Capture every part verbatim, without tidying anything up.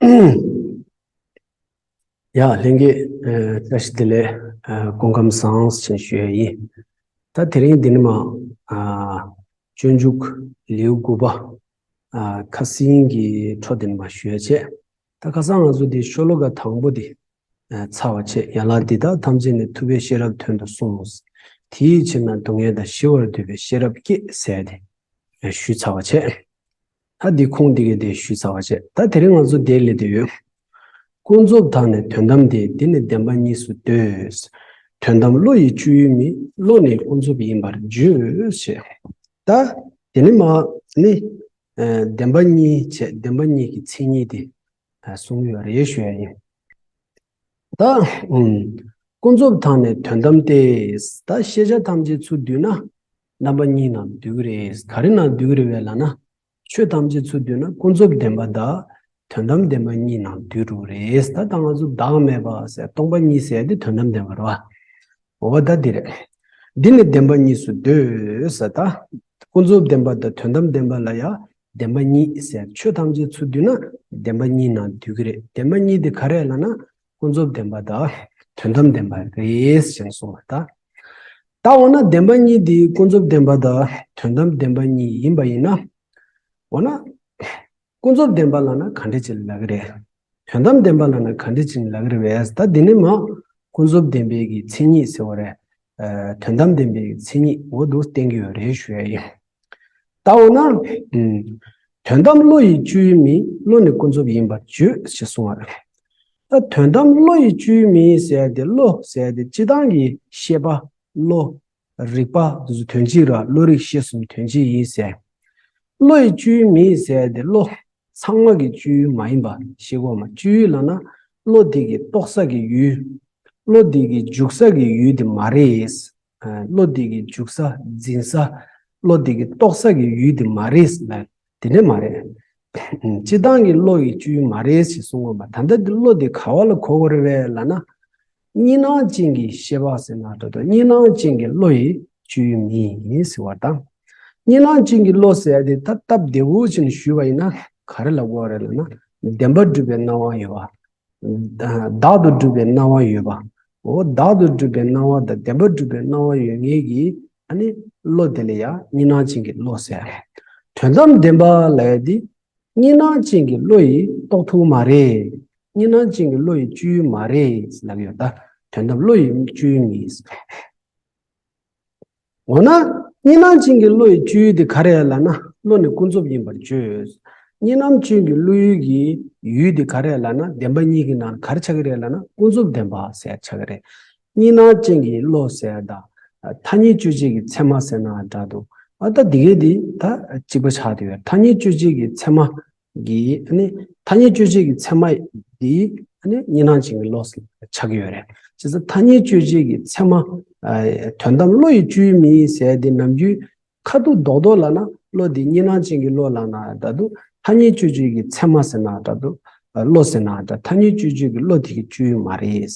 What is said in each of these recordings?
ཡ་ལྷན་རྒྱས། ཨ་བཀྲ་ཤིས་བདེ་ལེགས། ཨ་སྐུ་ཁམས་བཟང་ཞེས་ཞུ་ཡ་ཡིན། ད་དེ་རིང་འདི་ནི་མ་ཨ་སྤྱོད་འཇུག་ལེའུ་དགུ་པ། ཨ་ཁ་སིང་གི་འཕྲོ་འདི་ནི་མ་ཞུ་ཡ་བྱས། ད་ཁ་སང་ང་ཚོ་འདི་ཤོ་ལོ་ཀ་དང་པོ་འདི་ཨ་ཚར་བ་བྱས། ཡན་ལག་འདི་དག་ཐམས་ཅད་ནི་ཐུབ་པས་ཤེས་རབ་དོན་དུ་གསུངས། དེའི་ཕྱིར་ན་སྡུག་བསྔལ་དང་ཞི་བར་འདོད་པས་ཤེས་རབ་བསྐྱེད་ཟེར་ཏེ་ཞུས་ཚར་བ་བྱས། ད་འདི་ཁུངས་འདི་གའི་དེ་ཞུས་ཚར་བ་བྱས། ད་དེ་རིང་ང་ཚོ་དེ་ལས་དེ་ཡོད། ཀུན་རྫོབ་དག་ནི་དོན་དམ་སྟེ། དེ་ནི་བདེན་པ་གཉིས་སུ་འདོད། དོན་དམ་བློ་ཡི་སྤྱོད་ཡུལ་མིན། བློ་ནི་ཀུན་རྫོབ་ཡིན་པར་བརྗོད་ཞེས། ད་དེ་ནི་མ་ནི་ཨ་བདེན་པ་གཉིས་བྱས། བདེན་པ་གཉིས་ཀྱི་མཚན་ཉིད་དེ་ཨ་གསུངས་ཡོད་རེད་ཞུ་ཡ་ཡིན། ད་ཨུམ། ཀུན་རྫོབ་དག་ནི་དོན་དམ་སྟེ། ད་ཤེས་བྱ་ཐམས་ཅད་ཚུར་བསྡུས་ན་རྣམ་པ་གཉིས་ནང་འདུས་ཀྱི་རེད། ག་རེ་ནང་འདུས་ཀྱི་རེད་བས་ལབ་ན། ཆོས་ཐམས་ཅད་ཚུར་བསྡུས་ན་ཀུན་རྫོབ་བདེན་པ་དང་དོན་དམ་བདེན་པ་གཉིས་ནང་འདུས་འགྲོ་གི་རེད། ད་ད་ང་ཚོ་བདག་མེད་པ་ཟེར། སྟོང་པ་ཉིད་ཟེར་དེ་དོན་དམ་བདེན་པ་རེད་བ། འོ་བ་ད་འདི་རེད། འདི་ནི་བདེན་པ་གཉིས་སུ་འདོད་ཟེར། ད་ཀུན་རྫོབ་བདེན་པ་དང་དོན་དམ་བདེན་པ་ལ་ཡང་བདེན་པ་གཉིས་ཟེར། ཆོས་ཐམས་ཅད་ཚུར་བསྡུས་ན་བདེན་པ་གཉིས་ནང་འདུས་ཀྱི་རེད། བདེན་པ་གཉིས་དེ་ག་རེ་ལབ་ན། ཀུན་རྫོབ་བདེན་པ་དང་དོན་དམ་བདེན་པ་རེད་ཅེས་གསུངས་པ་ད། ད་འོ་ན་བདེན་པ་གཉིས་དེ་ཀུན་རྫོབ་བདེན་པ་དང་དོན་དམ་བདེན་པ་གཉིས་ཡིན་པ་ཡིན་ན། འོ་ན། ཀུན་རྫོབ་བདེན་པ་ལབ་ན་ག་འདྲ་ཅིག་ལབ་ཀྱི་རེད། དོན་དམ་བདེན་པ་ལབ་ན་ག་འདྲ་ཅིག་ལབ་ཀྱི་རེད་བས། ད་འདི་ནི་མ་ཀུན་རྫོབ་བདེན་པའི་གི་མཚན་ཉིད་ཟེར་བ་རེད། ཨ་དོན་དམ་བདེན་པའི་གི་མཚན་ཉིད་འོ་འདུག་བསྟན་གྱི་ཡོད་རེད་ཞུ་ཡ་ཡིན། ད་འོ་ན། ཨུམ། དོན་དམ་བློ་ཡི་སྤྱོད་ཡུལ་མིན། བློ་ནི་ཀུན་རྫོབ་ཡིན་པར་བརྗོད་ཅེས་གསུངས་པ་རེད། ད་དོན་དམ་བློ་ཡི་སྤྱོད་ཡུལ་མིན་ཟེར་ཡ་དེ། བློ་ཟེར་ཡ་དེ་སྤྱིར་བཏང་གི་ཤེས་པ། བློ། རིག་པ་དེ་ཚོ་དོན་གཅིག་ར། བློ་རིག་ཤེས་གསུམ་དོན་གཅིག་ཡིན་ཟེར། བློ་ཡི་སྤྱོད་ཡུལ་མིན་ཟེར་ཏེ་བློ་ཚང་མ་གི་སྤྱོད་ཡུལ་མ་ཡིན་པ་ཤེས་དགོས་མ། སྤྱོད་ཡུལ་ལབ་ན་བློ་དེ་གི་རྟོགས་ས་གི་ཡུལ། བློ་དེ་གི་འཇུག་ས་གི་ཡུལ་དེ་མ་རེད། ཨ་བློ་དེ་གི་འཇུག་ས་འཛིན་ས། བློ་དེ་གི་རྟོགས་ས་གི་ཡུལ་དེ་མ་རེད་ལ། དེ་ནས་མ་རེད། སྤྱིར་བཏང་གི་བློ་ཡི་སྤྱོད་ཡུལ་མ་རེད་ཞེས་གསུངས་པ། ད་ལྟ་འདི་བློ་དེ་ག་བ་ལ་གོ་དགོས་རེད་བས་ལབ་ན། གཉིས་སྣང་ཅན་གྱི་ཤེས་པ་ཟེར་ན་འདྲ་འདུག་གཉིས་སྣང་ཅན་གྱི་བློ་ཡི་སྤྱོད་ཡུལ་མིན་ཟེར་བ་དང་། གཉིས་སྣང་ཅན་གྱི་བློ་ཟེར་ཡ་དེ་ད་སྟབས་བདེ་བོ་ཅིག་ནས་ཞུས་པ་ཡིན་ན་ག་རེ་ལབ་དགོས་རེད་ལབ་ན། བདེན་པར་གྲུབ་པའི་སྣང་བ་ཡོད་པ། བདག་ཏུ་གྲུབ་པའི་སྣང་བ་ཡོད་པ། འོ་བདག་ཏུ་གྲུབ་པའི་སྣང་བ་དང་བདེན་པར་གྲུབ་པའི་སྣང་བ་ཡོད་མཁན་གྱི་ཨ་ནི་བློ་དེ་ལ་ཡང་གཉིས་སྣང་ཅན་གྱི་བློ་ཟེར། དོན་དམ་བདེན་པ་ལབ་ཡ་དེ་གཉིས་སྣང་ཅན་གྱི་བློ་ཡིས་རྟོགས་ཐུབ་མ་རེད། གཉིས་སྣང་ཅན་གྱི་བློ་ཡི་སྤྱོད་ཡུལ་མ་རེད་ལབ་ཡོད། ད་དོན་དམ་བློ་ཡི་སྤྱོད་ཡུལ་མིན། འོ་ན་གཉིས་སྣང་ཅན་གྱི་བློ་ཡི་སྤྱོད་ཡུལ་དེ་ག་རེ་ལབ་ན་བློ་ནི་ཀུན་རྫོབ་ཡིན་པར་བརྗོད། གཉིས་སྣང་ཅན་གྱི་བློ་ཡུལ་གྱི་ཡུལ་དེ་ག་རེ་ལབ་ན་བདེན་པ་གཉིས་ཀྱི་ནང་ག་རེ་ཆགས་ཀྱི་རེད་ལབ་ན་ཀུན་རྫོབ་བདེན་པ་ཟེར་ཆགས་ཀྱི་རེད། གཉིས་སྣང་ཅན་གྱི་བློ་ཟེར་ད་ཐ་སྙད་དཔྱོད་བྱེད་ཀྱི་ཚད་མ་ཟེར་ན་འདྲ་འདུག་ཨ་ད་འདི་གའི་འདི་ད་གཅིག་པ་ཆགས་བསྡད་ཡོད། ཐ་སྙད་དཔྱོད་བྱེད་ཀྱི་ཚད་མ་གི་ཨ་ནི་ཐ་སྙད་དཔྱོད་བྱེད་ཀྱི་ཚད་མ་འདི་ཨ་ནི་གཉིས་སྣང་ཅན་གྱི་བློ་ཆགས་ཀྱི་ཡོད་རེད། བྱས་ཙང་ཐ་སྙད་དཔྱོད་བྱེད་ཀྱི་ཚད་མ། ཨ་དོན་དམ་བློ་ཡི་སྤྱོད་ཡུལ་མིན་ཟེར་དེ་ནམ་རྒྱུན་ཁ་ཐུག་རྡོག་རྡོག་ལབ་ན་བློ་འདི་གཉིས་སྣང་ཅན་གྱི་བློ་ལབ་ན་འདྲ་འདུག་ཐ་སྙད་དཔྱོད་བྱེད་ཀྱི་ཚད་མ་ཟེར་ན་འདྲ་འདུག་བློ་ཟེར་ན་འདྲ། ཐ་སྙད་དཔྱོད་བྱེད་ཀྱི་བློ་དེ་གི་སྤྱོད་ཡུལ་མ་རེད།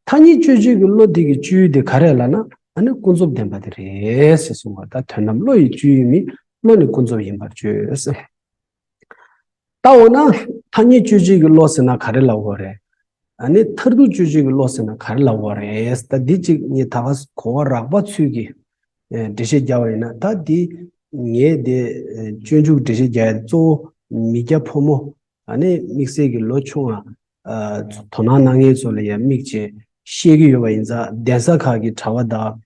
ཐ་སྙད་དཔྱོད་བྱེད་ཀྱི་བློ་དེ་གི་སྤྱོད་ཡུལ་དེ་ག་རེ་ལབ་ན་ཨ་ནི་ཀུན་རྫོབ་བདེན་པ་དེ་རེད་ཟེར་གསུངས་པ། ད་དོན་དམ་བློ་ཡི་སྤྱོད་ཡུལ་མིན། བློ་ནི་ཀུན་རྫོབ་ཡིན་པར་བརྗོད། ད་འོ་ན་ཐ་སྙད་དཔྱོད་བྱེད་ཀྱི་བློ་ཟེར་ན་ག་རེ་ལབ་དགོས་རེད། ཨ་ནི་མཐར་ཐུག་དཔྱོད་བྱེད་ཀྱི་བློ་ཟེར་ན་ག་རེ་ལབ་དགོས་རེད། ད་འདི་གཅིག་ངས་ད་ག་གོ་བ་རགས་པ་ཚུལ་གྱིས་ཨེ་འགྲེལ་བཤད་རྒྱག་པ་ཡིན་ན། ད་འདི་ངས་དེ་ཨེ་སྤྱོད་འཇུག་འགྲེལ་བཤད་རྒྱག་ཡ་གཙོ་བོ་མི་སྐྱ་ཕོ་མོ། ཨ་ནི་དམིགས་བསལ་གྱི་ལོ་ཆུང་བ་ཨ་དོ་སྣང་གནང་མཁན་ཚོ་ལ་ཡང་དམིགས་བྱས་བཤད་ཀྱི་ཡོད་པ་ཡིན་ཙང་གདན་ས་ཁག་གི་གྲྭ་པ་དང་།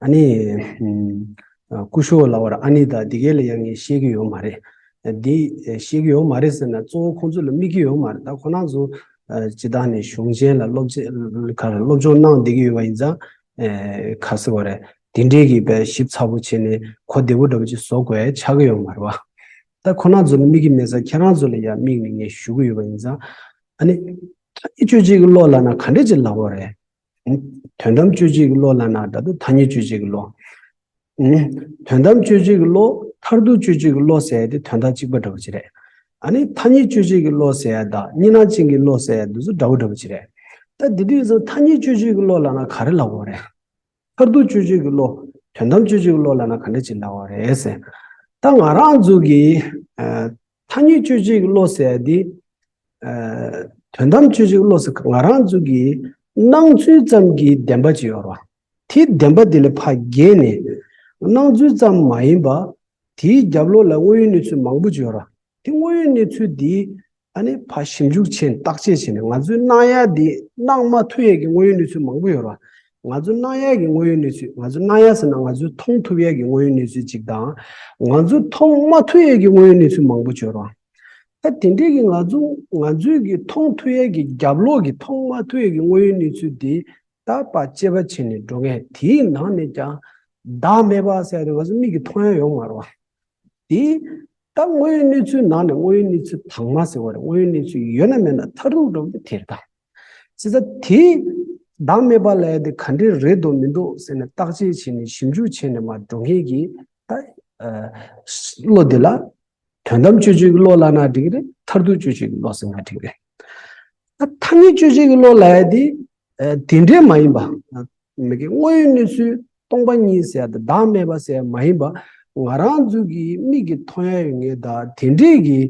ཨ་ནི་ཨ་སྐུ་ཞབས་ལབ་པར་ཨ་ནི་དང་འདི་གས་ལ་ཡང་ངས་བཤད་ཀྱི་ཡོད་མ་རེད། འདི་བཤད་ཀྱི་ཡོད་མ་རེད་ཟེར་ན་གཙོ་བོ་ཁོང་ཚོ་ལ་དམིགས་ཀྱི་ཡོད་མ་རེད། ད་ཁོ་རང་ཚོ་ཨ་སྤྱིར་བཏང་ནས་གཞུང་ཆེན་ལ་སློབ་ཆེན་ག་རེ་སློབ་སྦྱོང་གནང་བསྡད་ཀྱི་ཡོད་པ་ཡིན་ཙང་ཨ་ག་རེ་ཟེར་དགོས་རེད། དེ་འདྲའི་གི་དཔེ་ཞིབ་ཚགས་པོ་བྱས་ནས་གོ་བདེ་པོ་འདྲ་པོ་ཅིག་བཟོ་དགོས་ཡ་ཆགས་ཀྱི་ཡོད་མ་རེད་བ། ད་ཁོ་རང་ཚོ་ལ་དམིགས་ཀྱི་མེད་ཙང་ཁྱེད་རང་ཚོ་ལ་ཡང་དམིགས་ནས་ངས་ཞུ་གི་ཡོད་པ་ཡིན་ཙང་། ཨ་ནི་ཐ་སྙད་དཔྱོད་བྱེད་ཀྱི་བློ་ལབ་ན་ག་འདྲ་ཅིག་ལབ་དགོས་རེད། དོན་དམ་དཔྱོད་བྱེད་ཀྱི་བློ་ལབ་ན་འདྲ་འདུག་ཐ་སྙད་དཔྱོད་བྱེད་ཀྱི་བློ། དོན་དམ་དཔྱོད་བྱེད་ཀྱི་བློ། མཐར་ཐུག་དཔྱོད་བྱེད་ཀྱི་བློ་ཟེར་ཡ་དེ་དོན་དག་གཅིག་པ་འདྲ་པོ་ཅིག་རེད། ཨ་ནི་ཐ་སྙད་དཔྱོད་བྱེད་ཀྱི་བློ་ཟེར་ཡ་དང་གཉིས་སྣང་ཅན་གྱི་བློ་ཟེར་ཡ་འདི་ཚོ་འདྲ་པོ་འདྲ་པོ་ཅིག་རེད། ད་འདི་དུས་ཚོད་ཐ་སྙད་དཔྱོད་བྱེད་ཀྱི་བློ་ལབ་ན་ག་རེ་ལབ་དགོས་རེད། མཐར་ཐུག་དཔྱོད་བྱེད་ཀྱི་བློ། དོན་དམ་དཔྱོད་བྱེད་ཀྱི་བློ་ལབ་ན་ག་འདྲ་ཅིག་ལབ་དགོས་རེད་ཟེར། ད་ང་རང་ཚོ་གི་ཨ་ཐ་སྙད་དཔྱོད་བྱེད་ཀྱི་བློ་ཟེར་ཡ་འདི། ཨ་དོན་དམ་དཔྱོད་བྱེད་ཀྱི་བློ་ཟེར་ང་རང་ཚོ་གི་སྣང་ཚུལ་ཙམ་གྱི་བདེན་པ་ཅིག་ཡོད་རེད་བ། དེ་བདེན་པ་དེ་ལས་ཕར་བརྒལ་ནས་སྣང་ཚུལ་ཙམ་མ་ཡིན་པ། དེའི་རྒྱབ་ལོགས་ལ་དངོས་ཡོད་གནས་ཚུལ་མང་པོ་ཅིག་ཡོད་རེད་བ། དེ་དངོས་ཡོད་གནས་ཚུལ་དེ་ཨ་ནི་ཕར་ཞིབ་འཇུག་བྱས་ནས་བརྟག་དཔྱད་བྱས་ནས་ང་ཚོའི་སྣང་ཡ་དེ་སྣང་མ་ཐུབ་ཡས་ཀྱི་དངོས་ཡོད་གནས་ཚུལ་མང་པོ་ཡོད་རེད་བ། ང་ཚོ་སྣང་ཡ་གི་དངོས་ཡོད་གནས་ཚུལ། ང་ཚོ་སྣང་ཡ་ཟེར་ན་ང་ཚོས་མཐོང་ཐུབ་ཡ་གི་དངོས་ཡོད་གནས་ཚུལ་གཅིག་དང་། ང་ཚོས་མཐོང་མ་ཐུབ་ཡ་གི་དངོས་ཡོད་གནས་ཚུལ་མང་པོ་ཅིག་ཡོད་རེད་བ། ད་དེ་འདྲའི་གི་ང་ཚོ་ང་ཚོས་གི་མཐོང་ཐུབ་ཡ་གི་རྒྱབ་ལོགས་ཀྱི་མཐོང་མ་ཐུབ་ཡ་གི་དངོས་ཡོད་གནས་ཚུལ་དེ་ད་ཕར་དཔྱད་པ་བྱས་ནས་འགྲོ་མཁན་དེའི་ནང་ནས་ཀྱང་བདག་མེད་པ་ཟེར་ཡ་དེ་ང་ཚོ་མིག་གིས་མཐོང་ཡ་ཡོད་མ་རེད་བ། དེ་ད་དངོས་ཡོད་གནས་ཚུལ་ནང་ནས་དངོས་ཡོད་གནས་ཚུལ་དྭངས་མ་ཟེར་བ་རེད། དངོས་ཡོད་གནས་ཚུལ་ཡོད་ན་མེད་ན་མཐར་ཐུག་འགྲོ་གི་དེ་རེད་ད། བྱས་ཙང་དེ་བདག་མེད་པ་ལབ་ཡ་དེ་ག་འདྲས་རེད་འདུག་མི་འདུག་ཟེར་ནས་བརྟག་དཔྱད་བྱས་ནས་ཞིབ་འཇུག་བྱས་ནས་མར་འགྲོ་མཁན་གྱི་ད་ཨ་བློ་དེ་ལ་དོན་དམ་དཔྱོད་བྱེད་ཀྱི་བློ་ལབ་ན་འགྲིག་གི་རེད། མཐར་ཐུག་དཔྱོད་བྱེད་ཀྱི་བློ་ཟེར་ན་འགྲིག་གི་རེད། ད་ཐ་སྙད་དཔྱོད་བྱེད་ཀྱི་བློ་ལབ་ཡ་དེ་ཨ་དེ་འདྲས་མ་ཡིན་པ། མི་དགེ་དངོས་ཡོད་གནས་ཚུལ་སྟོང་པ་ཉིད་ཟེར་ཡ་དེ་བདག་མེད་པ་ཟེར་ཡ་མ་ཡིན་པ། ང་རང་ཚོ་གི་མིག་གིས་མཐོང་ཡ་ཡོད་མཁན་དང་དེ་འདྲས་ཀྱི་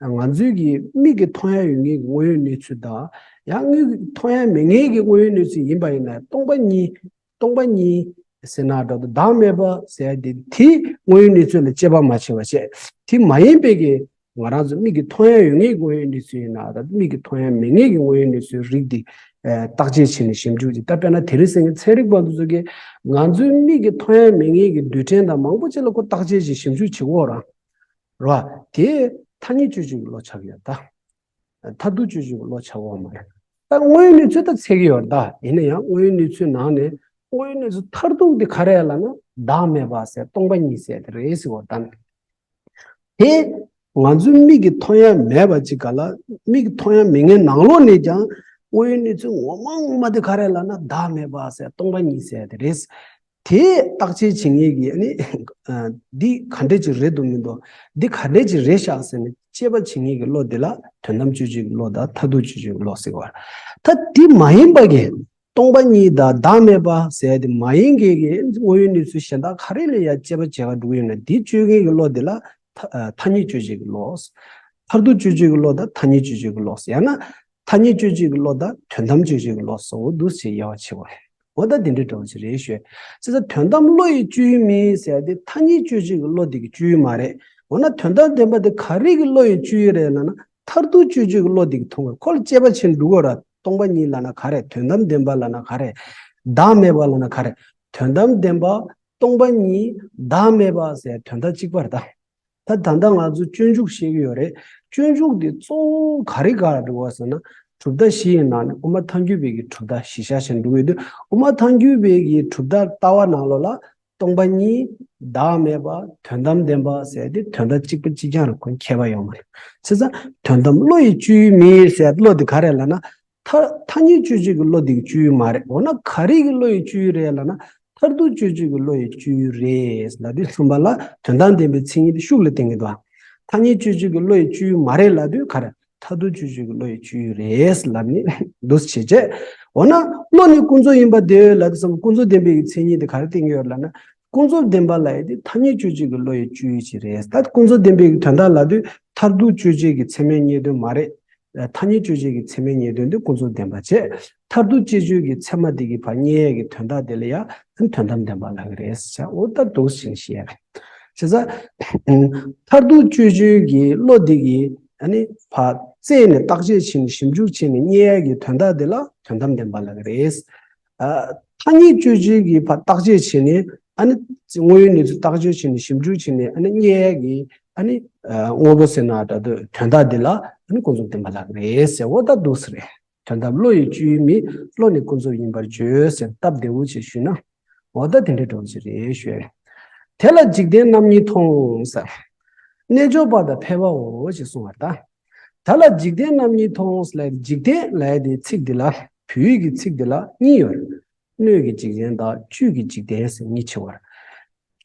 ང་ཚོའི་གི་མིག་གིས་མཐོང་ཡ་ཡོད་མཁན་གྱི་དངོས་ཡོད་གནས་ཚུལ་དང་། ཡང་མིག་གིས་མཐོང་ཡ་མེད་མཁན་གྱི་དངོས་ཡོད་གནས་ཚུལ་ཡིན་པ་ཡིན་ན་སྟོང་པ་ཉིད། སྟོང་པ་ཉིད་ཟེར་ན་འདྲ་འདུག་བདག་མེད་པ་ཟེར་ཡ་དེ་དེ་དངོས་ཡོད་གནས་ཚུལ་ལ་དཔྱད་པ་མ་བྱས་པ་བྱས། དེ་མ་ཡིན་པའི་གི་ང་རང་ཚོ་མིག་གིས་མཐོང་ཡ་ཡོད་མཁན་དངོས་ཡོད་གནས་ཚུལ་ཡིན་ན་ད་མིག་གིས་མཐོང་ཡ་མེད་མཁན་གྱི་དངོས་ཡོད་གནས་ཚུལ་རིགས་དེ་ཨ་བརྟག་དཔྱད་བྱས་ནས་ཞིབ་འཇུག་བྱེད། ད་དཔེར་ན་དེ་རིང་སང་ཉིན་ཚན་རིག་པ་འདི་ཚོ་གིས་ང་ཚོའི་མིག་གིས་མཐོང་ཡ་མེད་མཁན་གྱི་རྡུལ་ཕྲན་དང་མང་པོ་ཅིག་ལ་ཁོ་བརྟག་དཔྱད་བྱས་ཞིབ་འཇུག་བྱེད་ཀྱི་ཡོད་རེད་བ། དེ་ཐ་སྙད་དཔྱོད་བྱེད་ཀྱི་བློ་ཆགས་ཡོད་ད། མཐར་ཐུག་དཔྱོད་བྱེད་ཀྱི་བློ་ཆགས་ཡོད་མ་རེད། ད་དངོས་ཡོད་གནས་ཚུལ་ད་འཚོལ་གྱི་ཡོད་རེད་ད། ཡིན་ན་ཡང་དངོས་ཡོད་གནས་ཚུལ་ནང་ནས་དངོས་ཡོད་གནས་ཚུལ་མཐར་ཐུག་དེ་ག་རེ་ལབ་ན་བདག་མེད་པ་ཟེར་སྟོང་པ་ཉིད་ཟེར་དེ་རེད་ཟེར་བ་ད། དེ་ང་ཚོའི་མིག་གིས་མཐོང་ཡ་མེད་པ་ཅིག་ག་ལ། མིག་གིས་མཐོང་ཡ་མེད་མཁན་ནང་ལོགས་ནས་ཀྱང་དངོས་ཡོད་གནས་ཚུལ་ངོ་མ་ངོ་མ་དེ་ག་རེ་ལབ་ན་བདག་མེད་པ་ཟེར་སྟོང་པ་ཉིད་ཟེར་དེ་རེད། དེ་བརྟག་དཔྱད་བྱེད་མཁན་གྱི་ཨ་ནི་ཨ་འདི་ག་འདྲས་ཅིག་རེད་འདུག་མི་འདུག་འདི་ག་འདྲས་ཅིག་རེད་ཤག་ཟེར་ནས་དཔྱད་པ་བྱེད་མཁན་གྱི་བློ་དེ་ལ་དོན་དམ་དཔྱོད་བྱེད་ཀྱི་བློ་དང་མཐར་ཐུག་དཔྱོད་བྱེད་ཀྱི་བློ་ཟེར་བ། ད་འདི་མ་ཡིན་པ་གི་སྟོང་པ་ཉིད་དང་བདག་མེད་པ་ཟེར་དེ་མ་ཡིན་མཁན་གྱི་དངོས་ཡོད་གནས་ཚུལ་གཞན་དག་ག་རེ་ལ་ཡང་དཔྱད་པ་བྱེད་ག་འགྲོ་གི་ཡོད་ན་འདི་དཔྱོད་མཁན་གྱི་བློ་དེ་ལ་ཐ་ཨ་ཐ་སྙད་དཔྱོད་བྱེད་ཀྱི་བློ། མཐར་ཐུག་དཔྱོད་བྱེད་ཀྱི་བློ་དང་ཐ་སྙད་དཔྱོད་བྱེད་ཀྱི་བློ། ཡང་ན་ཐ་སྙད་དཔྱོད་བྱེད་ཀྱི་བློ་དང་དོན་དམ་དཔྱོད་བྱེད་ཀྱི་བློ་སོགས་འདུག་ཅེས་དབྱེ་བ་ཕྱེ་བ་རེད། འོ་ད་དེ་འདྲའི་འདྲ་བོ་ཅིག་རེད་ཞུས། བྱས་ཙང་དོན་དམ་བློ་ཡི་སྤྱོད་ཡུལ་མིན་ཟེར་ཏེ་ཐ་སྙད་དཔྱོད་བྱེད་ཀྱི་བློ་དེ་གི་སྤྱོད་ཡུལ་མ་རེད། འོ་ན་དོན་དམ་བདེན་པ་དེ་ག་རེ་གི་བློ་ཡི་སྤྱོད་ཡུལ་རེད་ལབ་ན་མཐར་ཐུག་དཔྱོད་བྱེད་ཀྱི་བློ་དེ་གི་མཐོང་བས་ཁོ་ལ་དཔྱད་པ་བྱེད་འགྲོ་གི་ར། སྟོང་པ་ཉིད་ལབ་ན་ག་རེ། དོན་དམ་བདེན་པ་ལབ་ན་ག་རེ། བདག་མེད་པ་ལབ་ན་ག་རེ། དོན་དམ་བདེན་པ། སྟོང་པ་ཉིད། བདག་མེད་པ་ཟེར་དོན་དག་གཅིག་པ་རེད་ད། ད་ད་ལྟ་ང་ཚོ་སྤྱོད་འཇུག་བཤད་ཀྱི་ཡོད་རེད། སྤྱོད་འཇུག་འདི་གཙོ་བོ་ག་རེ་ག་རེ་རེད་བ་ཟེར་ན། གྲུབ་མཐའ་བཞི་ཡི་ནང་ནས་དབུ་མ་ཐལ་འགྱུར་བའི་གི་གྲུབ་མཐའ་བཞི་ཆ་བཞིན་འགྲོ་གི་འདུག་དབུ་མ་ཐལ་འགྱུར་བའི་གི་གྲུབ་མཐའ་ལྟ་བ་ནང་ལོགས་ལ་སྟོང་པ་ཉིད། བདག་མེད་པ། དོན་དམ་བདེན་པ་ཟེར་ཏེ་དོན་དག་གཅིག་པ་གཅིག་རྐྱང་ལ་ཁོ་ཁྱད་པར་ཡོད་མ་རེད། བྱས་ཙང་དོན་དམ་བློ་ཡི་སྤྱོད་ཡུལ་མིན་ཟེར་བློ་འདི་ག་རེ་ལབ་ན། ཐ་ཐ་སྙད་དཔྱོད་བྱེད་ཀྱི་བློ་འདི་གི་སྤྱོད་ཡུལ་མ་རེད། འོ་ན་ག་རེ་གི་བློ་ཡི་སྤྱོད་ཡུལ་རེད་ལབ་ན། མཐར་ཐུག་དཔྱོད་བྱེད་ཀྱི་བློ་ཡི་སྤྱོད་ཡུལ་རེད་ལབ་དུས་ཙམ་པ་ལ་དོན་དམ་བདེན་པའི་མཚན་ཉིད་དེ་ཤུགས་ལ་བསྟན་གྱི་འདུག་ཐ་སྙད་དཔྱོད་བྱེད་ཀྱི་བློ་ཡི་སྤྱོད་ཡུལ་མ་རེད་ལབ་དུས་ག་རེ། མཐར་ཐུག་དཔྱོད་བྱེད་ཀྱི་བློ་ཡི་སྤྱོད་ཡུལ་རེད་ལབ་ནས་འདུག་སེ་བྱས་བྱས། འོ་ན་བློ་ནི་ཀུན་རྫོབ་ཡིན་པར་འདོད་ལབ་དུས་ཙམ་ཀུན་རྫོབ་བདེན་པའི་མཚན་ཉིད་དེ་ག་རེ་བསྟན་གྱི་ཡོད་ལབ་ན། ཀུན་རྫོབ་བདེན་པ་ལབ་ཡས་དེ་ཐ་སྙད་དཔྱོད་བྱེད་ཀྱི་བློ་ཡི་སྤྱོད་ཡུལ་ཅིག་རེད། ད་ཀུན་རྫོབ་བདེན་པའི་གི་དོན་དག་ལབ་དུས་མཐར་ཐུག་དཔྱོད་བྱེད་ཀྱི་ཚད་མས་རྙེད་དོན་མ་རེད། ཐ་སྙད་དཔྱོད་བྱེད་ཀྱི་ཚད་མས་རྙེད་དོན་དེ་ཀུན་རྫོབ་བདེན་པ་བྱས། མཐར་ཐུག་དཔྱད་བརྗོད་ཀྱི་ཚད་མ་དེ་གི་ཕར་རྙེད་ཡས་ཀྱི་དོན་དག་དེ་ལ་ཡང་དོན་དམ་བདེན་པ་ལབ་ཀྱི་རེད་ཟེར། འོ་ད་འདུག་སེ་བཤད་ཡ་རེད། བྱས་ཙང་མཐར་ཐུག་དཔྱོད་བརྗོད་ཀྱི་བློ་དེ་གིས་ཨ་ནི་ཕར་བཙལ་ནས་བརྟག་དཔྱད་བྱས་ནས་ཞིབ་འཇུག་བྱས་ནས་རྙེད་ཡས་ཀྱི་དོན་དག་དེ་ལ་དོན་དམ་བདེན་པ་ལབ་ཀྱི་རེད། ཨ་ཐ་སྙད་དཔྱོད་བརྗོད་ཀྱིས་ཕར་བརྟག་དཔྱད་བྱས་ནས་ཨ་ནི་དངོས་ཡོད་གནས་ཚུལ་བརྟག་དཔྱད་བྱས་ནས་ཞིབ་འཇུག་བྱས་ནས་ཨ་ནི་རྙེད་ཡས་ཀྱི་ཨ་ནི་ཨ་དངོས་པོ་ཟེར་ན་འདྲ་འདུག་དོན་དག་འདི་ལ་ཨ་ནི་ཀུན་རྫོབ་བདེན་པ་ལབ་ཀྱི་རེད་ཟེར། འོ་ད་འདུག་སེ་རེད། དོན་དམ་བློ་ཡི་སྤྱོད་ཡུལ་མིན། བློ་ནི་ཀུན་རྫོབ་ཡིན་པར་བརྗོད་ཟེར་སྟབས་བདེ་བོ་ཅིག་ཞུས་ན། འོ་ད་དེ་འདྲའི་འགྲོ་ཅིག་རེད་ཞུས། དེ་ལ་འཇིག་རྟེན་རྣམ་གཉིས་མཐོང་ཟེར། རྣལ་འབྱོར་པ་དང་ཕལ་པའོ་ཞེས་གསུངས་པ་ལྟར། ད་ལ་འཇིག་རྟེན་རྣམ་གཉིས་མཐོང་ལབ་ཡས་འཇིག་རྟེན་ལབ་ཡས་དེ་ཚིག་འདི་ལ་བོད་ཡིག་གི་ཚིག་འདི་ལ་གཉིས་ཡོད་རེད། སྣོད་ཀྱི་འཇིག་རྟེན་དང་བཅུད་ཀྱི་འཇིག་རྟེན་ཟེར་གཉིས་ཕྱེ་བ་རེད།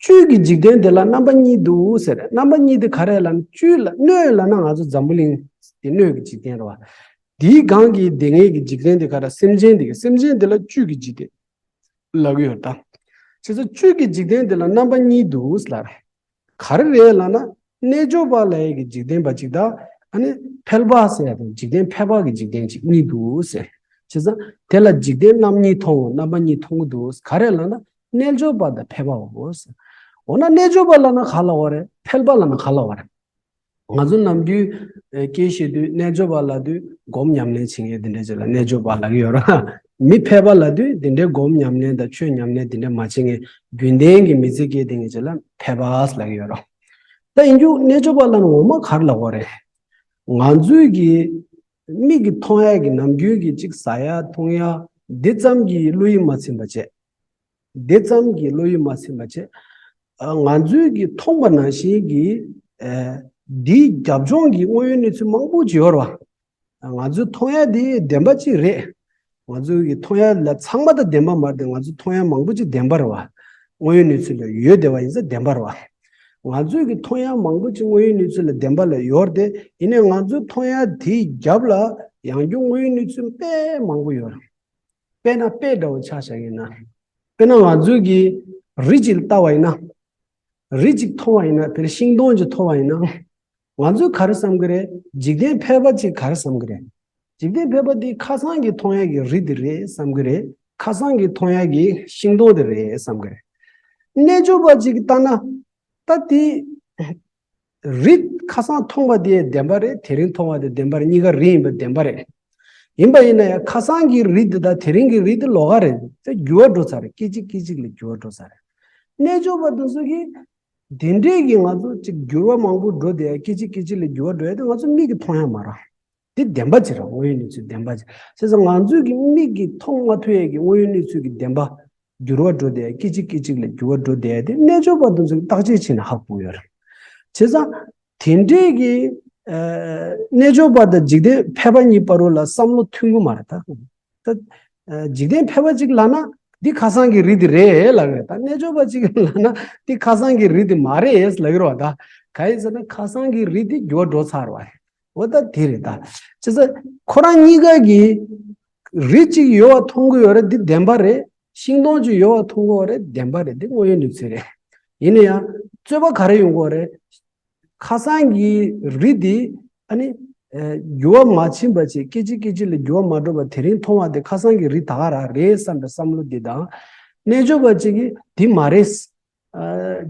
བཅུད་ཀྱི་འཇིག་རྟེན་འདི་ལ་རྣམ་པ་གཉིས་འདུག་ཟེར། རྣམ་པ་གཉིས་དེ་ག་རེ་ལབ་ན་བཅུད་ལ་སྣོད་ལབ་ན་ང་ཚོ་འཛམ་བུ་གླིང་དེ་སྣོད་ཀྱི་འཇིག་རྟེན་རེད་བ། དེའི་སྒང་གི་སྡུག་བསྔལ་གྱི་འཇིག་རྟེན་དེ་ག་རེ་སེམས་ཅན་དེ་གི་སེམས་ཅན་དེ་ལ་བཅུད་ཀྱི་འཇིག་རྟེན་ལབ་ཀྱི་ཡོད་ད། བྱས་ཙང་བཅུད་ཀྱི་འཇིག་རྟེན་དེ་ལ་རྣམ་པ་གཉིས་འདུག་ལབ། ག་རེ་རེད་ལབ་ན། རྣལ་འབྱོར་པ་ལབ་ཡས་ཀྱི་འཇིག་རྟེན་པ་གཅིག་དང་ ཨ་ནི་ཕལ་པ་ཟེར་ཡ་དང་འཇིག་རྟེན་ཕལ་པ་གི་འཇིག་རྟེན་གཅིག་གཉིས་འདུག་ཟེར། བྱས་ཙང་དེ་ལ་འཇིག་རྟེན་རྣམ་གཉིས་མཐོང་ངོ་། རྣམ་པ་གཉིས་མཐོང་གི་འདུག། ག་རེ་ལབ་ན་རྣལ་འབྱོར་པ་དང་ཕལ་པའོ་ཟེར། འོ་ན་རྣལ་འབྱོར་པ་ལབ་ན་ག་ལབ་པ་རེད། ཕལ་པ་ལབ་ན་ག་ལབ་པ་རེད། ང་ཚོ་ནམ་རྒྱུན་ཨེ་སྐད་བཤད་དུས་རྣལ་འབྱོར་པ་ལབ་དུས་སྒོམ་ཉམས་ལེན་བྱེད་མཁན་དེ་འདྲ་ཅིག་ལ་རྣལ་འབྱོར་པ་ལབ་ཀྱི་ཡོད་རེད། མི་ཕལ་པ་ལབ་དུས་དེ་འདྲའི་སྒོམ་ཉམས་ལེན་དང་ཆོས་ཉམས་ལེན་དེ་འདྲ་མ་བྱེད་མཁན་རྒྱུན་ལྡན་གྱི་མི་ཚེ་སྐྱེལ་བསྡད་མཁན་ཅིག་ལ་ཕལ་པ་ལབ་ཀྱི་ཡོད་རེད། ད་ཡིན་རྒྱུ་རྣལ་འབྱོར་པ་ལབ་ན་ངོ་མ་ག་རེ་ལབ་པ་རེད། ང་ཚོའི་གི་མིག་གིས་མཐོང་ཡ་གི་ནམ་རྒྱུན་གྱི་ཅིག་ཟ་ཡ་འཐུང་ཡ་འདི་ཙམ་གྱི་བློ་ཡིད་མ་ཚིམ་པ་བྱས། འདི་ཙམ་གྱི་བློ་ཡིད་མ་ཚིམ་པ་བྱས། ཨ། ང་ཚོའི་གི་མཐོང་བ་ནང་བཞིན་གྱི་ཨ་འདིའི་རྒྱབ་ལྗོངས་ཀྱི་དངོས་ཡོད་གནས་ཚུལ་མང་པོ་ཅིག་ཡོད་རེད་བ། ང་ཚོའི་མཐོང་ཡ་དེ་བདེན་པ་ཅིག་རེད། ང་ཚོའི་གི་མཐོང་ཡ་ལ་ཚང་མ་ད་བདེན་པ་མ་རེད་དེ། ང་ཚོའི་མཐོང་ཡ་མང་པོ་ཅིག་བདེན་པ་རེད་བ། དངོས་ཡོད་གནས་ཚུལ་ལ་ཡོད་བསྡད་པ་ཡིན་ཙང་བདེན་པ་རེད་བ། ང་ཚོའི་གི་མཐོང་ཡ་མང་པོ་ཅིག་དངོས་ཡོད་གནས་ཚུལ་ལ་བདེན་པ་ལ་ཡོད་རེད་དེ། ཡིན་ནའི་ང་ཚོའི་མཐོང་ཡ་དེའི་རྒྱབ་ལ་ཡང་བསྐྱར་དངོས་ཡོད་གནས་ཚུལ་དཔེ་མང་པོ་ཡོད་རེད། དཔེར་ན་དཔེ་འདྲ་བོ་ཆ་བཞག་ཡིན་ན། དཔེར་ན་ང་ཚོས་ཀྱིས་རི་གཅིག་ལ་ལྟ་བ་ཡིན་ན། རི་གཅིག་མཐོང་བ་ཡིན་ན། དཔེར་ན་ཤིང་སྡོང་གཅིག་མཐོང་བ་ཡིན་ན། ང་ཚོས་ག་རེ་བསམ་གི་རེད། འཇིག་རྟེན་ཕལ་པ་གཅིག་ག་རེ་བསམ་གི་རེད། འཇིག་རྟེན་ཕལ་པ་འདི་ཁ་སང་གི་མཐོང་ཡག་གི་རི་འདི་རེད་བསམ་གི་རེད། ཁ་སང་གི་མཐོང་ཡག་གི་ཤིང་སྡོང་འདི་རེད་བསམ་གི་རེད། རྣལ་འབྱོར་པ་གཅིག་གིས་ལྟ་ན། ད་དེ། རི་ཁ་སང་མཐོང་བ་དེ་བདེན་པ་རེད། དེ་རིང་མཐོང་བ་དེ་བདེན་པ་རེད། གཉིས་ཀ་རི་ཡིན་པ་བདེན་པ་རེད། ཡིན་པ་ཡིན་ན་ཡང་ཁ་སང་གི་རི་དེ་དང་དེ་རིང་གི་རི་དེ་ལོགས་ཀ་རེད། དེ་འགྱུར་བ་འགྲོ་ཚར་རེད། སྐད་ཅིག་སྐད་ཅིག་ལ་འགྱུར་བ་འགྲོ་ཚར་རེད། རྣལ་འབྱོར་པ་དེ་ཚོ་གིས་དེ་འདྲས་ཀྱི་ང་ཚོ་ཅིག་འགྱུར་བ་མང་པོ་འགྲོ་བསྡད་ཡ། སྐད་ཅིག་སྐད་ཅིག་ལ་འགྱུར་བ་འགྲོ་ཡ་དེ་ང་ཚོ་མིག་གིས་མཐོང་ཡ་མ་རེད། འདི་བདེན་པ་ཅིག་རེད། དངོས་ཡོད་གནས་ཚུལ་བདེན་པ་ཅིག། བྱས་ཙང་ང་ཚོའི་གི་མིག་གིས་མཐོང་མ་ཐུབ་ཡས་ཀྱི་དངོས་ཡོད་གནས་ཚུལ་གྱི་བདེན་པ་འགྱུར་བ་འགྲོ་བསྡད་ཡས། སྐད་ཅིག་སྐད་ཅིག་ལ་འགྱུར་བ་འགྲོ་བསྡད་ཡས་དེ་རྣལ་འབྱོར་པ་དེ་ཚོས་བརྟག་དཔྱད་བྱས་ནས་ཧ་གོ་གི་ཡོད་རེད། བྱས་ཙང་དེ་འདྲས་ཀྱི་ཨ་རྣལ་འབྱོར་པ་དང་འཇིག་རྟེན་ཕལ་པ་གཉིས་བར་ལ་བསམ་བློ་མཐུན་གི་མ་རེད་ད། ད་ཨ་འཇིག་རྟེན་ཕལ་པ་གཅིག་ལབ་ན་འདི་ཁ་སང་གི་རི་འདི་རེད་ལབ་རེད། ད་རྣལ་འབྱོར་པ་གཅིག་ལབ་ན་འདི་ཁ་སང་གི་རི་འདི་མ་རེད་ལབ་ཀྱི་རེད་བ། ད་ག་ཡིན་ཟེར་ན་ཁ་སང་གི་རི་འདི་འགྱུར་བ་འགྲོ་ཚར་བ་རེད། འོ་ད་དེ་རེད་ད། བྱས་ཙང་ཁོ་རང་གཉིས་ཀ་གིས་རི་གཅིག་ཡོད་པ་མཐོང་གི་ཡོད་རེད། འདི་བདེན་པ་རེད། ཤིང་སྡོང་གཅིག་ཡོད་པ་མཐོང་གི་ཡོད་རེད། བདེན་པ་རེད། འདི་དངོས་ཡོད་གནས་ཚུལ་རེད། ཡིན་ན་ཡང་རྩོད་པ་ག་རེ་ཡོང་གི་ཡོད་རེད། ཁ་སང་གི་རི་འདི་ཨ་ནི་ཨ་འགྱུར་བ་མ་ཕྱིན་པ་བྱས། སྐད་ཅིག་སྐད་ཅིག་ལ་འགྱུར་བ་མ་འགྲོ་བ་དེ་རིང་མཐོང་བ་དེ་ཁ་སང་གི་རི་ད་ག་རང་རེད་བསམ་པའི་བསམ་བློ་འདི་དང་། རྣལ་འབྱོར་པ་གཅིག་གིས་འདི་མ་རེད། ཨ་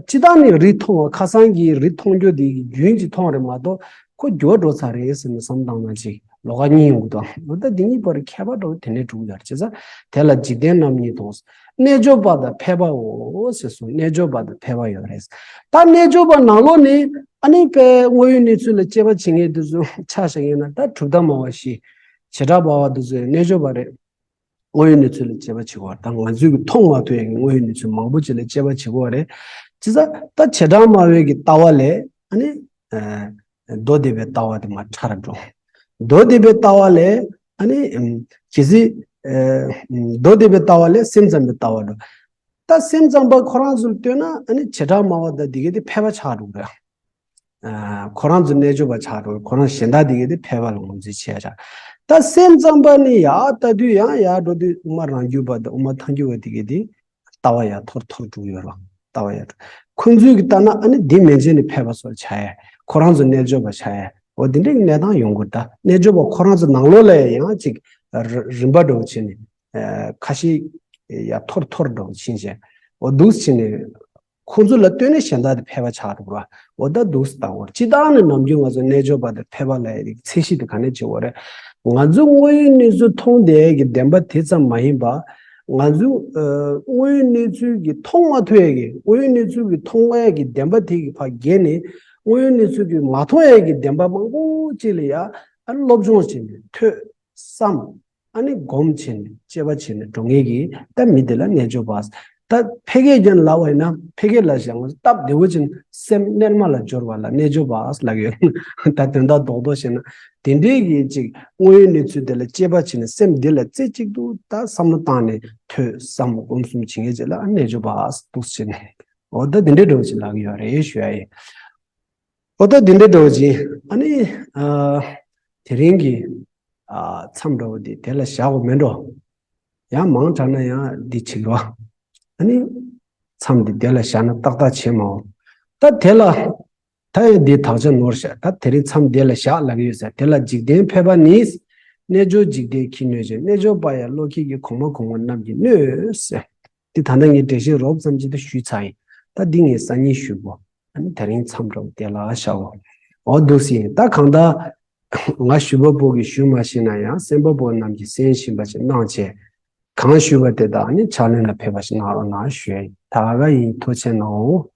སྤྱིར་བཏང་ནས་རི་མཐོང་བ། ཁ་སང་གི་རི་མཐོང་རྒྱུ་དེ་གི་རྒྱུན་གཅིག་མཐོང་རེད་མ་གཏོགས་ཁོ་འགྱུར་བ་འགྲོ་ཚར་རེད་ཟེར་ནས་བསམ་བཏང་ན་ཅིག་ལོགས་ཀ་གཉིས་ཡོང་གི་འདུག། འོ་ད་འདི་གཉིས་བར་ཁྱད་པར་འདྲ་བོ་དེ་འདྲས་འགྲོ་གི་ཡོད་རེད། བྱས་ཙང་དེ་ལ་འཇིག་རྟེན་རྣམ་གཉིས་མཐོང་། རྣལ་འབྱོར་པ་དང་ཕལ་པའོ་ཟེར་སོང་། རྣལ་འབྱོར་པ་དང་ཕལ་པ་ཡོད་རེད། ད་རྣལ་འབྱོར་པ་ནང་ལོགས་ནས་ཨ་ནི་དཔེ་དངོས་ཡོད་གནས་ཚུལ་ལ་དཔྱད་པ་བྱེད་མཁན་དེ་ཚོ་ཆ་བཞག་ཡིན་ན། ད་གྲུབ་མཐའ་སྨྲ་བ་བཞི། བྱེ་བྲག་སྨྲ་བ་དེ་ཚོ་རྣལ་འབྱོར་པ་རེད། དངོས་ཡོད་གནས་ཚུལ་ལ་དཔྱད་པ་བྱེད་དགོས་པ་དང་། ང་ཚོས་ཀྱི་མཐོང་མ་ཐུབ་ཡག་གི་དངོས་ཡོད་གནས་ཚུལ་མང་པོ་ཅིག་ལ་དཔྱད་པ་བྱེད་དགོས་པ་རེད། བྱས་ཙང་ད་བྱེ་བྲག་སྨྲ་བའི་གི་ལྟ་བ་ལས་ཨ་ནི་ཨ་མདོ་སྡེ་པའི་ལྟ་བ་དེ་མར་ཕྲ་རུ་འགྲོ། མདོ་སྡེ་པའི་ལྟ་བ་ལས་ཨ་ནི་ཨམ་གལ་སྲིད་ཨ་མདོ་སྡེ་པའི་ལྟ་བ་ལས་སེམས་ཙམ་པའི་ལྟ་བ་འགྲོ། ད་སེམས་ཙམ་པ་ཁོ་རང་ཚོར་ལྟོས་ན་ཨ་ནི་བྱེ་བྲག་སྨྲ་བ་དང་དེ་གའི་དེ་ཕལ་པ་ཆགས་འགྲོ་གི་རེད། ཨ་ཁོ་རང་ཚོ་རྣལ་འབྱོར་པ་ཆགས་འགྲོ། ཁོ་རང་གཞན་དག་དེ་གའི་དེ་ཕལ་པ་ལ་ངོས་འཛིན་བྱས་བཞག། ད་སེམས་ཙམ་པ་ནི་ཡར་ལྟ་དུས་ཡང་ཡར་འགྲོ་དུས་དབུ་མ་རང་རྒྱུད་པ་དང་དབུ་མ་ཐལ་འགྱུར་བ་དེ་གའི་དེ་ལྟ་བ་ཡར་མཐོ་རུ་མཐོ་རུ་འགྲོ་གི་ཡོད་རེད། ལྟ་བ་ཡར་འགྲོ། ཁོང་ཚོས་ཀྱི་ལྟ་ན་ཨ་ནི་འདི་མན་ཆད་ནས་ཕལ་པ་ཚོ་ཆགས་ཡ། ཁོ་རང་ཚོ་རྣལ་འབྱོར་པ་ཆགས་ཡ། འོ་འདི་འདྲའི་གནས་སྟངས་ཡོང་གི་རེད། ད་རྣལ་འབྱོར་པ་ཁོ་རང་ཚོ་ནང་ལོགས་ལ་ཡང་ཅིག་རི་རིམ་པ་འདྲ་བོ་བྱས་ནས་ཨ་ཁ་ཤས་ཡར་མཐོ་རུ་མཐོ་རུ་འགྲོ་བཞིན་བྱས། འོ་འདུག་སེ་བྱས་ནས་ཁོང་ཚོ་ལ་ལྟོས་ནས་གཞན་དག་དེ་ཕལ་པ་ཆགས་འགྲོ་གི་རེད། འོ་ད་འདུག་སེ་ལྟ་དགོས་རེད། སྤྱིར་བཏང་ནས་ནམ་རྒྱུན་ང་ཚོ་རྣལ་འབྱོར་པ་དང་ཕལ་པ་ལབ་ཡ་དེ་ཚད་གཞི་དེ་ག་ནས་བྱེད་དགོས་རེད། ང་ཚོ་དངོས་ཡོད་གནས་ཚུལ་མཐོང་བསྡད་ཡ་གི་བདེན་པ་དེ་ཙམ་མ་ཡིན་པ། ང་ཚོ་ཨ་དངོས་ཡོད་གནས་ཚུལ་གྱི་མཐོང་མ་ཐུབ་ཡ་གི། དངོས་ཡོད་གནས་ཚུལ་གྱི་མཐོང་ཡ་གི་བདེན་པ་དེ་གི་ཕར་བརྒལ་ནས་དངོས་ཡོད་གནས་ཚུལ་གྱི་མ་མཐོང་ཡ་གི་བདེན་པ་མང་པོ་ཅིག་ལ་ཡ་ཨ་སློབ་སྦྱོང་བྱས་ནས་ཐོས་བསམ། ཨ་ནི་སྒོམ་བྱས་ནས་དཔྱད་པ་བྱས་ནས་འགྲོ་མཁན་གྱི་ད་མི་དེ་ལ་རྣལ་འབྱོར་པ། ད་ཕལ་སྐད་ཀྱང་ལབ་པ་ཡིན་ན་ཕལ་སྐད་ལ་བཞག་ན་སྟབས་བདེ་བོ་ཅན་སེམས་རྣལ་མ་ལ་སྦྱོར་བ་ལ་རྣལ་འབྱོར་པ་ལབ་ཀྱི་ཡོད། ད་དོན་དག་རྡོག་རྡོག་བཤད་ན་དེ་འདྲའི་གི་ཅིག་དངོས་ཡོད་གནས་ཚུལ་དེ་ལ་དཔྱད་པ་བྱས་ནས་སེམས་འདི་ལ་རྩེ་གཅིག་ཏུ་ད་བསམ་བློ་བཏང་ནས་ཐོས་བསམ་སྒོམ་གསུམ་བྱེད་མཁན་ཅིག་ལ་རྣལ་འབྱོར་པ་འདུག་སེ་བྱས་ནས། འོ་ད་དེ་འདྲའི་འདྲ་བོ་ཅིག་ལབ་ཀྱི་ཡོད་རེད་ཞུ་ཡ་ཡིན། འོ་ད་དེ་འདྲའི་འདྲ་བོ་ཅིག། ཨ་ནི་ཨ་དེ་རིང་གི་ཨ་མཚམས་འདྲ་བོ་དེ་དེ་ལ་བཞག་དགོས་མེད་འགྲོ། ཡང་མང་དྲགས་ན་ཡང་འདི་བྱེད་ཀྱི་རེད་བ། ཨ་ནི་མཚམས་འདི་དེ་ལ་བཞག་ན་ཏག་ཏག་བྱེད་མ་འོང་། ད་དེ་ལ་ ད་ཡང་འདི་དག་བྱ་ནོར་བཤགས། ད་དེ་རིང་མཚམས་འདི་ལ་བཞག་ལབ་ཀྱི་ཡོད་ཟེར། དེ་ལ་འཇིག་རྟེན་ཕལ་པ་ནི། རྣལ་འབྱོར་འཇིག་རྟེན་ཁྱི་གནོད་ཅིང་། རྣལ་འབྱོར་པ་ཡང་བློ་ཁྱི་གི་གོང་མ་གོང་མོ་རྣམས་ཀྱིས་གནོད་ཟེར། འདི་ད་ལྟ་ངས་འགྲེལ་བཤད་རོབ་ཙམ་ཅིག་ད་ཞུས་ཚར་ཡིན། ད་འདི་ངས་སང་ཉིན་ཞུ་དགོས། ཨ་ནི་དེ་རིང་མཚམས་འདྲ་བོ་དེ་ལ་བཞག་གོ། འོ་འདུག་སེ་ཡིན། ད་གང་ལྟར་ང་ཞུ་བ་པོ་གིས་ཞུ་མ་ཤེས་ན་ཡང་གསན་པ་པོ་རྣམས་ཀྱིས་གསན་བཞིན་པ་ཞིག་གནང་བྱས། གང་ཞུས་པ་དེ་དག་ནི་ཕྱག་ལེན་ལ་ཕེབས་པ་ཞིག་གནང་རོགས་གནང་ཞུ་ཡ་ཡིན། ད་ག་ཡིན། ཐུགས་རྗེ་གནང་།